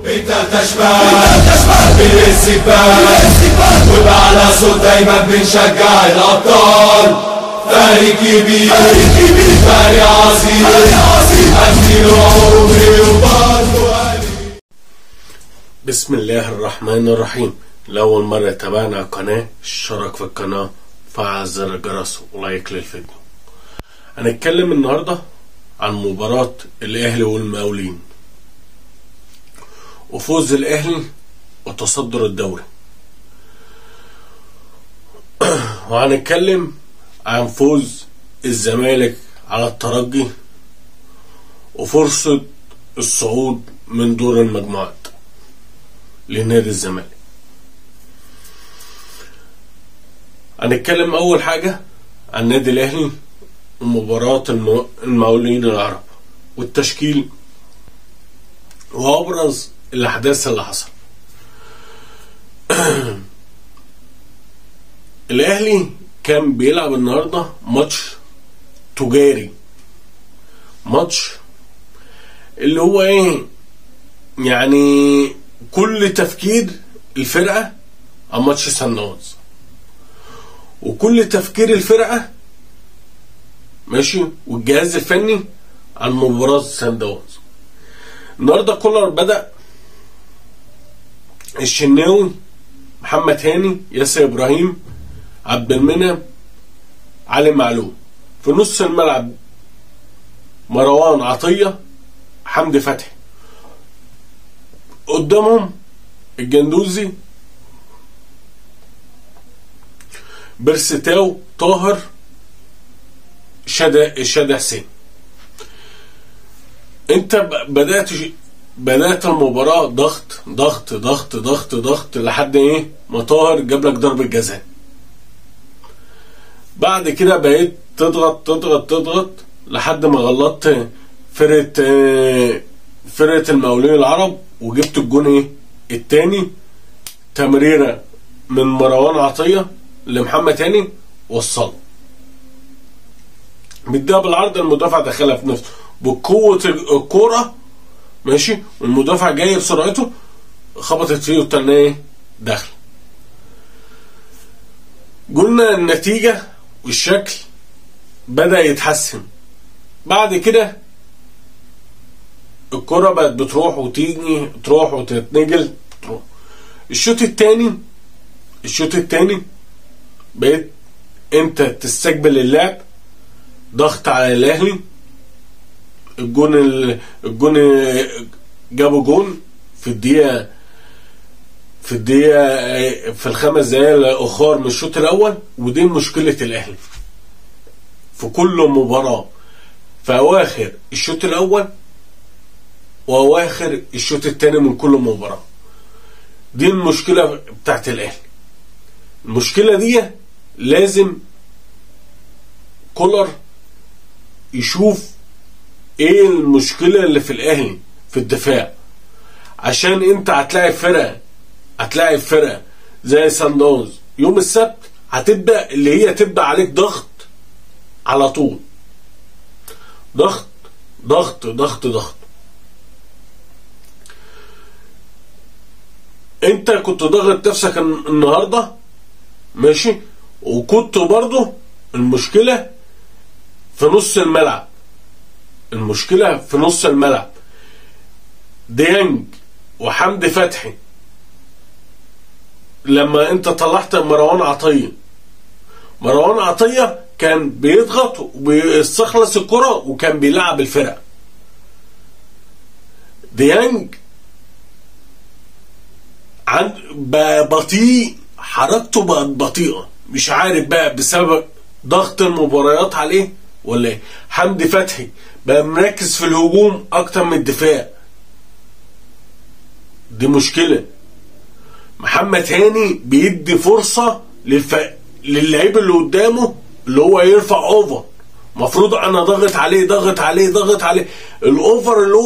بتلاتة شمال بالسباق وبأعلى صوت دايما بنشجع الأبطال. فريق كبير فريق عظيم أديله عمري وبرضه قلبي. بسم الله الرحمن الرحيم. لأول مرة تابعنا القناة، اشترك في القناة، فعل زر الجرس ولايك للفيديو. هنتكلم النهاردة عن مباراة الأهلي والمقاولين وفوز الأهلي وتصدر الدوري، وهنتكلم عن فوز الزمالك على الترجي وفرصة الصعود من دور المجموعات لنادي الزمالك. هنتكلم أول حاجة عن نادي الأهلي ومباراة المقاولين العرب والتشكيل وأبرز الأحداث اللي حصل. الأهلي كان بيلعب النهارده ماتش تجاري، ماتش اللي هو ايه يعني، كل تفكير الفرقة عن ماتش سان داونز، وكل تفكير الفرقة ماشي والجهاز الفني عن مباراة سان داونز. النهارده كولر بدأ الشناوي، محمد هاني، ياسر ابراهيم، عبد المنعم، علي معلول. في نص الملعب مروان عطية، حمدي فتحي، قدامهم الجندوزي، برستاو، طاهر، شادي حسين. انت بدأت المباراة ضغط ضغط ضغط ضغط ضغط لحد ايه ما طاهر جاب لك ضربة جزاء. بعد كده بقيت تضغط تضغط تضغط لحد ما غلطت فرقة المقاولين العرب وجبت الجون ايه التاني، تمريرة من مروان عطية لمحمد هاني وصل مديها بالعرض، المدافع دخلها في نفسه بقوة الكورة ماشي، والمدافع جاي بسرعته خبطت فيه والتاني ايه دخل. قلنا النتيجة والشكل بدأ يتحسن. بعد كده الكرة بقت بتروح وتيجي، تروح وتتنجل، تروح. الشوط التاني بقيت انت تستقبل اللعب، ضغط على الاهلي. الجون جابوا جون في الدقيقة في الخمس دقايق الاخر من الشوط الاول. ودي مشكلة الاهلي في كل مباراة، في اواخر الشوط الاول واواخر الشوط الثاني من كل مباراة. دي المشكلة بتاعت الاهلي. المشكلة دي لازم كولر يشوف ايه المشكلة اللي في الاهلي في الدفاع، عشان انت هتلاعب فرقه زي سان داونز يوم السبت، هتبدا اللي هي تبدا عليك ضغط على طول، ضغط ضغط ضغط ضغط. انت كنت ضاغط نفسك النهارده ماشي، وكنت برضه المشكلة في نص الملعب. المشكلة في نص الملعب ديانج وحمدي فتحي. لما انت طلعت مروان عطية كان بيضغط وبيستخلص الكرة وكان بيلعب الفرقة. ديانج بقى بطيء، حركته بقت بطيئة، مش عارف بقى بسبب ضغط المباريات عليه ولا ايه. حمدي فتحي بقى مركز في الهجوم اكتر من الدفاع، دي مشكلة. محمد هاني بيدي فرصة للعيب اللي قدامه اللي هو يرفع over. المفروض انا ضاغط عليه ضاغط عليه ضاغط عليه، ال over اللي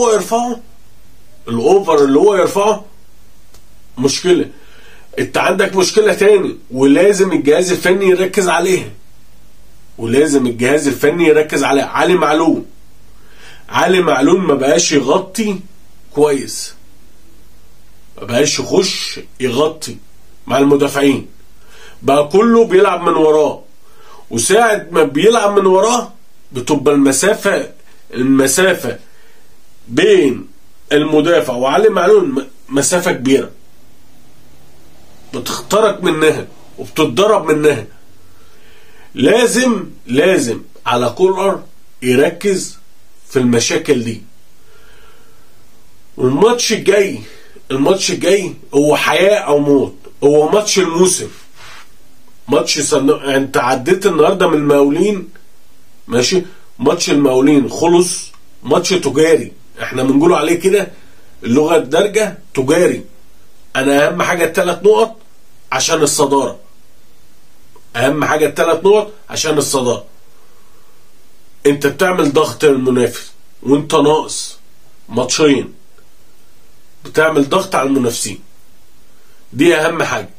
هو يرفعه، مشكلة. انت عندك مشكلة تاني ولازم الجهاز الفني يركز عليها، علي معلول ما بقاش يغطي كويس. ما بقاش يخش يغطي مع المدافعين، بقى كله بيلعب من وراه، وساعة ما بيلعب من وراه بتبقى المسافة بين المدافع وعلي معلول مسافة كبيرة، بتخترق منها وبتتضرب منها. لازم على كولر يركز في المشاكل دي. والماتش الجاي، الماتش الجاي هو حياة او موت، هو ماتش الموسم، ماتش انت عديت النهارده من المقاولين، ماشي، ماتش المقاولين خلص، ماتش تجاري، احنا بنقوله عليه كده اللغة الدارجة تجاري. انا اهم حاجة الثلاث نقط عشان الصدارة، اهم حاجة الثلاث نقط عشان الصدارة. انت بتعمل ضغط للمنافس وانت ناقص ماتشين، بتعمل ضغط على المنافسين، دي اهم حاجة.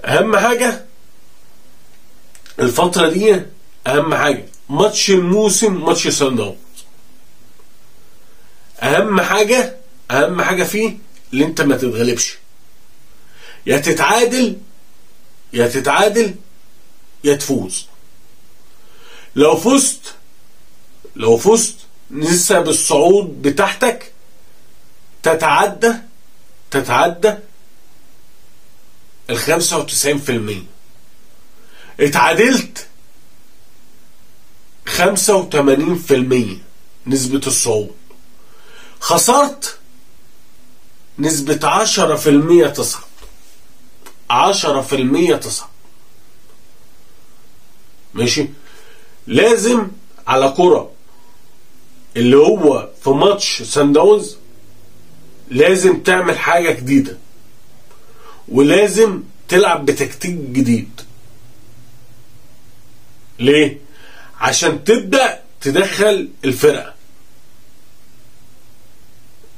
اهم حاجة الفترة دي، اهم حاجة ماتش الموسم، ماتش سان داونز، اهم حاجة، اهم حاجة فيه اللي انت ما تتغلبش، يا تتعادل يا تتعادل يا تفوز. لو فزت، لو فزت نسب الصعود بتاعتك تتعدى ال 95%. اتعادلت 85% نسبة الصعود، خسرت نسبة 10% تصعد، 10% تصعد. ماشي. لازم على كرة اللي هو في ماتش سان داونز لازم تعمل حاجة جديدة، ولازم تلعب بتكتيك جديد. ليه؟ عشان تبدأ تدخل الفرقة،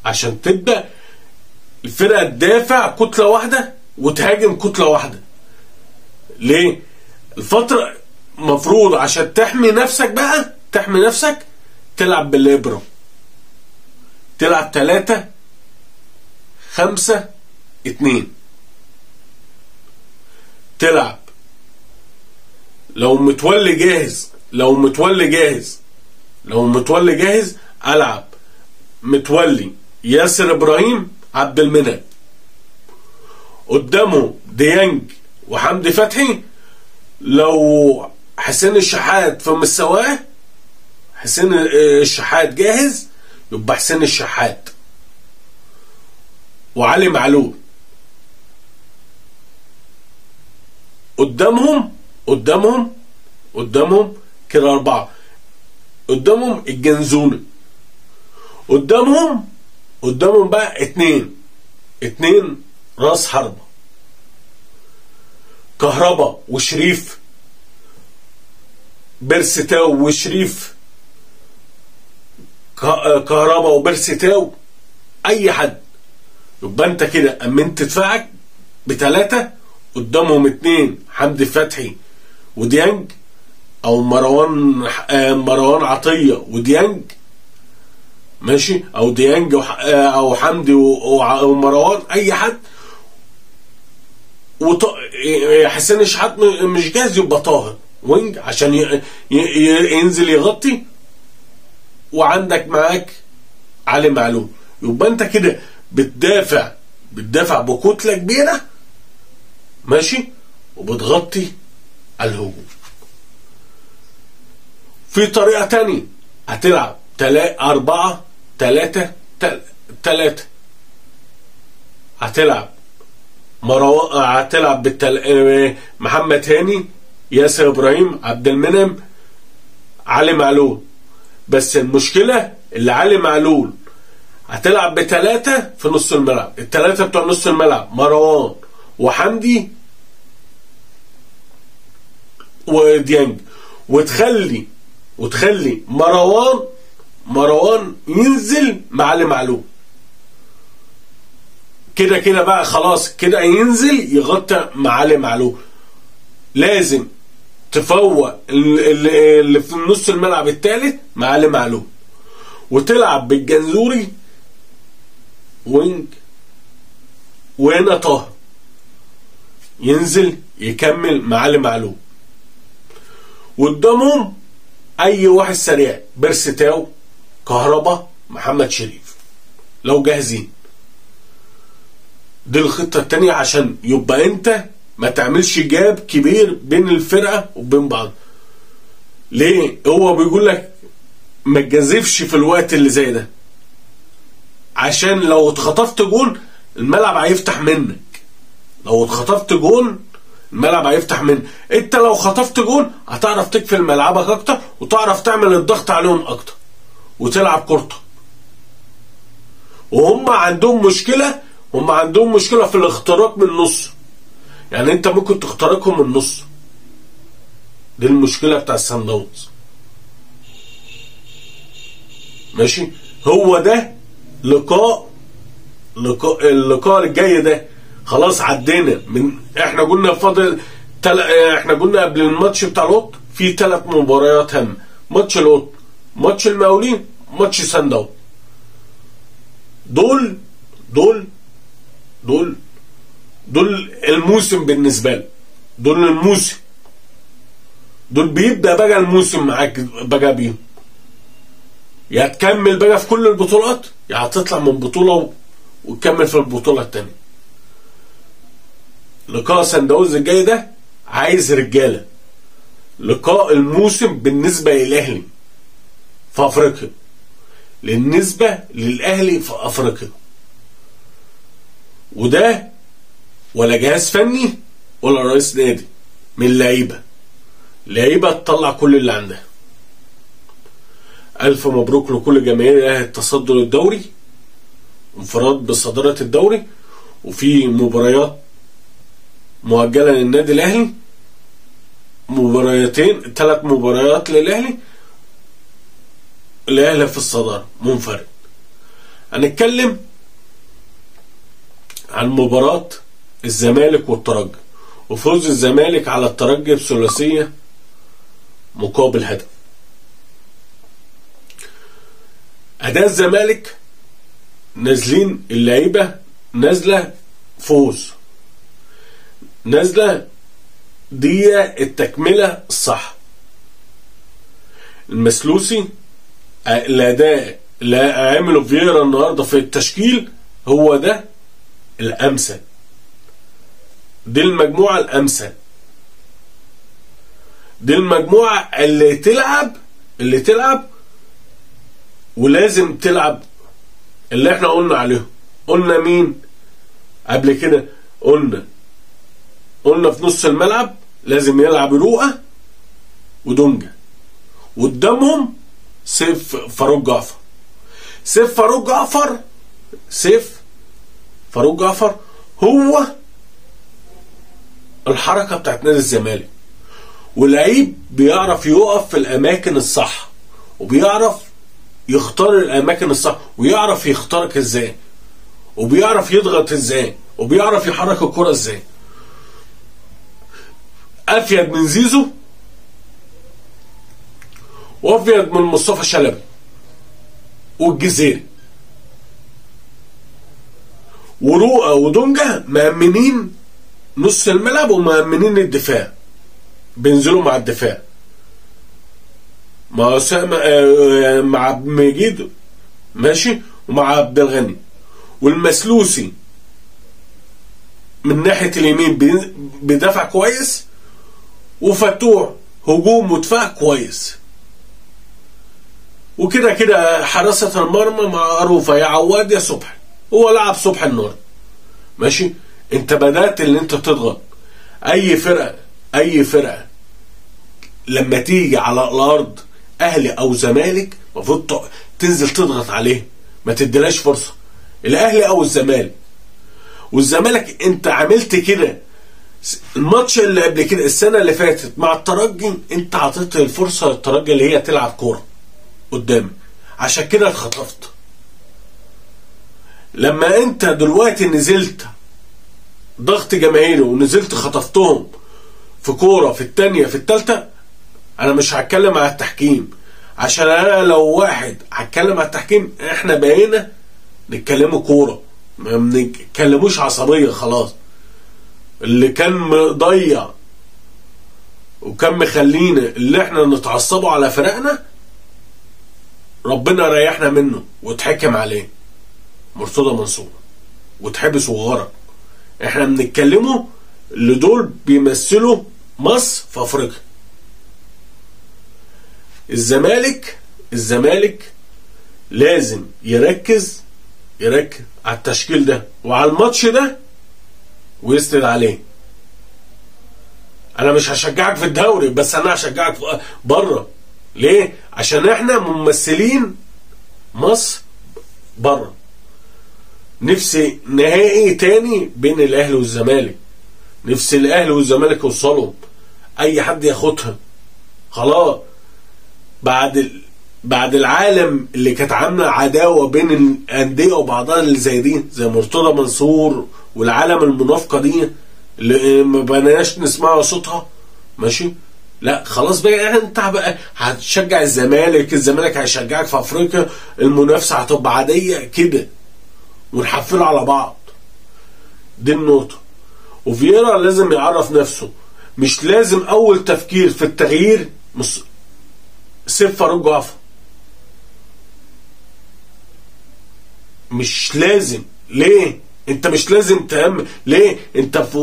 عشان تبدأ الفرقة تدافع كتلة واحدة وتهاجم كتلة واحدة. ليه؟ الفترة مفروض عشان تحمي نفسك بقى، تحمي نفسك تلعب بالإبرة، تلعب 3 5 2، تلعب لو متولي جاهز، لو متولي جاهز، لو متولي جاهز العب متولي ياسر ابراهيم عبد المنعم، قدامه ديانج وحمدي فتحي. لو حسين الشحات في مستواه، حسين الشحات جاهز، يبقى حسين الشحات وعلي معلول قدامهم، قدامهم قدامهم كده 4، قدامهم الجنزوني، قدامهم قدامهم بقى 2 راس حربة، كهربا وشريف، بيرسيتاو وشريف، كهربا وبيرسيتاو، اي حد. يبقى انت كده امنت دفاعك ب3، قدامهم 2 حمدي فتحي وديانج، او مروان عطية وديانج، ماشي، او ديانج او حمدي ومروان، اي حد. حسين الشحات مش جاهز، يبقى طاهر wing عشان ينزل يغطي، وعندك معاك علي معلول. يبقى انت كده بتدافع، بتدافع بكتله كبيرة، ماشي، وبتغطي على الهجوم. في طريقه تانية هتلعب 4 3 3، هتلعب مروان، هتلعب محمد هاني، ياسر ابراهيم، عبد المنعم، علي معلول. بس المشكلة اللي علي معلول هتلعب ب3 في نص الملعب، ال3 بتوع نص الملعب مروان وحمدي وديانج، وتخلي مروان ينزل مع علي معلول. كده كده بقى خلاص، كده ينزل يغطي مع علي معلول. لازم تفوق اللي في نص الملعب الثالث مع علي معلول، وتلعب بالجنزوري wing وهنا طه ينزل يكمل مع علي معلول، وقدامهم اي واحد سريع، بيرسي تاو، كهربا، محمد شريف لو جاهزين. دي الخطة التانية عشان يبقى انت ما تعملش gap كبير بين الفرقة وبين بعض. ليه؟ هو بيقول لك ما تجازفش في الوقت اللي زي ده، عشان لو اتخطفت جون الملعب هيفتح منك. لو اتخطفت جون الملعب هيفتح منك. انت لو خطفت جون هتعرف تقفل ملعبك اكتر، وتعرف تعمل الضغط عليهم اكتر، وتلعب كورتك. وهم عندهم مشكلة، هم عندهم مشكلة في الاختراق من النص، يعني انت ممكن تخترقهم من النص. دي المشكلة بتاع السان داونز. ماشي، هو ده لقاء اللقاء الجاي ده. خلاص عدينا من، احنا قلنا فاضل احنا قلنا قبل الماتش بتاع القط في 3 مباريات هم، ماتش القط، ماتش المقاولين، ماتش سان داونز. دول دول دول دول الموسم بالنسبة لي، دول الموسم، دول بيبدا بقى الموسم معاك بقى بيهم. يا تكمل بقى في كل البطولات، يا هتطلع من بطوله وتكمل في البطولة الثانية. لقاء سان داونز الجاي ده عايز رجاله. لقاء الموسم بالنسبة للاهلي في افريقيا، بالنسبة للاهلي في افريقيا، وده ولا جهاز فني ولا رئيس نادي، من لعيبة، لعيبة تطلع كل اللي عندها. الف مبروك لكل جماهير الاهلي التصدر الدوري، انفراد بصداره الدوري، وفي مباريات مؤجلة للنادي الاهلي، مباريتين 3 مباريات للاهلي، الاهلي في الصدارة منفرد. هنتكلم عن مباراة الزمالك والترجي، وفوز الزمالك على الترجي بثلاثيه مقابل هدف. اداء الزمالك نازلين، اللعيبة نازله فوز، نازله دي التكملة الصح. المسلوسي الاداء اللي عمله فييرا النهارده في التشكيل هو ده الامثل، دي المجموعة الامثل، دي المجموعة اللي تلعب، اللي تلعب ولازم تلعب، اللي احنا قلنا عليهم. قلنا مين قبل كده؟ قلنا في نص الملعب لازم يلعب رؤى ودونجا، قدامهم سيف فاروق جعفر. سيف فاروق جعفر، سيف فاروق جعفر هو الحركة بتاعت نادي الزمالك، ولعيب بيعرف يقف في الاماكن الصح، وبيعرف يختار الاماكن الصح، ويعرف يخترق ازاي، وبيعرف يضغط ازاي، وبيعرف يحرك الكرة ازاي. افيد من زيزو، وافيد من مصطفى شلبي والجزيري. ورؤى ودونجا مأمنين نص الملعب ومأمنين الدفاع، بينزلوا مع الدفاع مع اسامة، مع عبد المجيد ماشي، ومع عبد الغني. والمسلوسي من ناحية اليمين بيدافع كويس، وفتوح هجوم ودفاع كويس، وكده كده حراسة المرمى معروفة، يا عواد يا صبحي، هو لعب صبحي النهارده ماشي. انت بدات اللي انت تضغط اي فرقه، اي فرقه لما تيجي على الارض اهلي او زمالك المفروض تنزل تضغط عليه، ما تديلاش فرصة الاهلي او الزمالك. والزمالك انت عملت كده الماتش اللي قبل كده السنة اللي فاتت مع الترجي، انت عطيت الفرصة للترجي اللي هي تلعب كورة قدامك، عشان كده اتخطفت. لما انت دلوقتي نزلت ضغط جماهيري ونزلت خطفتهم في كورة في الثانية في الثالثة، انا مش هتكلم على التحكيم، عشان انا لو واحد هتكلم على التحكيم احنا بقينا نتكلموا كورة. ما بنتكلموش عصبية خلاص. اللي كان مضيع وكان مخلينا اللي احنا نتعصبوا على فرقنا ربنا ريحنا منه واتحكم عليه، مرتضى منصور، واتحبس وغرق. احنا بنتكلموا اللي دول بيمثلوا مصر في افريقيا. الزمالك لازم يركز على التشكيل ده وعلى الماتش ده ويسند عليه. انا مش هشجعك في الدوري، بس انا هشجعك بره. ليه؟ عشان احنا ممثلين مصر بره. نفسي نهائي تاني بين الاهلي والزمالك، نفسي الاهلي والزمالك يوصلوا، اي حد ياخدها خلاص. بعد العالم اللي كانت عامله عداوة بين الاندية وبعضها اللي زي دي، زي مرتضى منصور والعالم المنافقه دي اللي ما بقناش نسمع صوتها، ماشي؟ لا خلاص بقى، انت بقى هتشجع الزمالك، الزمالك هيشجعك في افريقيا، المنافسة هتبقى عادية كده ونحفلوا على بعض. دي النقطة. وفييرا لازم يعرف نفسه، مش لازم اول تفكير في التغيير سيب فاروق جعفر، مش لازم. ليه؟ انت مش لازم تهم. ليه؟ انت في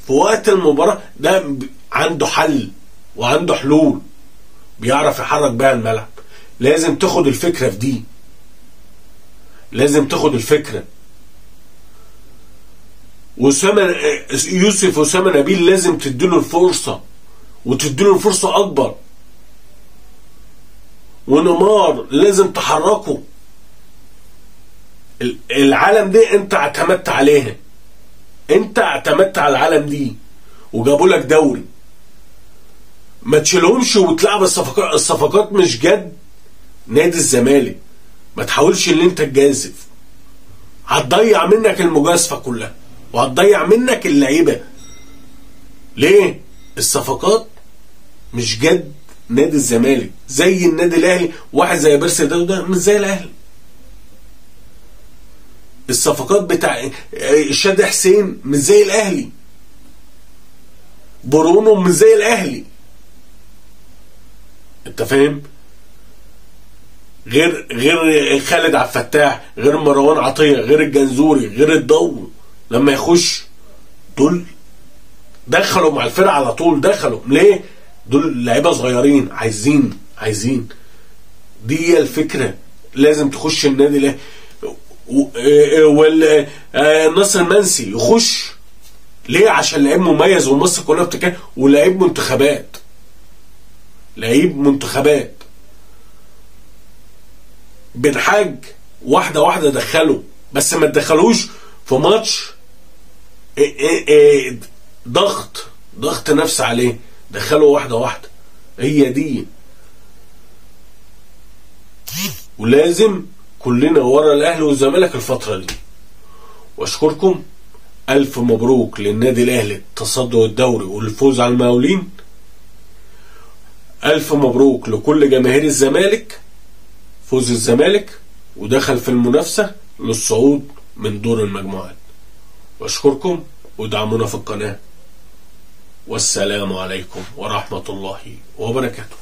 وقت المباراة ده عنده حل وعنده حلول بيعرف يحرك بيها الملعب. لازم تاخد الفكرة في دي، لازم تاخد الفكرة. واسامة يوسف واسامة نبيل لازم تديله الفرصة، وتديله الفرصة اكبر. ونيمار لازم تحركه. العالم دي انت اعتمدت عليها، انت اعتمدت على العالم دي وجابوا لك دوري. ما تشيلهمش وتلعب الصفقات، الصفقات مش جد نادي الزمالك. ما تحاولش ان انت تجازف، هتضيع منك المجازفة كلها وهتضيع منك اللعيبة. ليه؟ الصفقات مش جد نادي الزمالك زي النادي الاهلي. واحد زي بيرسي ده مش زي الاهلي. الصفقات بتاع شادي حسين مش زي الاهلي، برونو مش زي الاهلي، انت فاهم؟ غير خالد عبد الفتاح، غير مروان عطية، غير الجنزوري، غير الضو لما يخش. دول دخلوا مع الفرقة على طول، دخلوا ليه؟ دول لعيبة صغيرين عايزين. دي الفكرة، لازم تخش النادي الاهلي. والنصر المنسي يخش ليه؟ عشان لعيب مميز ومصر كلها بتتكلم، ولعيب منتخبات، لعيب منتخبات. بن حاج واحدة واحدة دخله، بس ما تدخلوش في ماتش ضغط نفس عليه، دخله واحدة واحدة. هي دي. ولازم كلنا ورا الاهلي والزمالك الفترة دي. واشكركم، الف مبروك للنادي الاهلي التصدر الدوري والفوز على المقاولين. الف مبروك لكل جماهير الزمالك، فوز الزمالك ودخل في المنافسة للصعود من دور المجموعات. واشكركم ودعمونا في القناة، والسلام عليكم ورحمة الله وبركاته.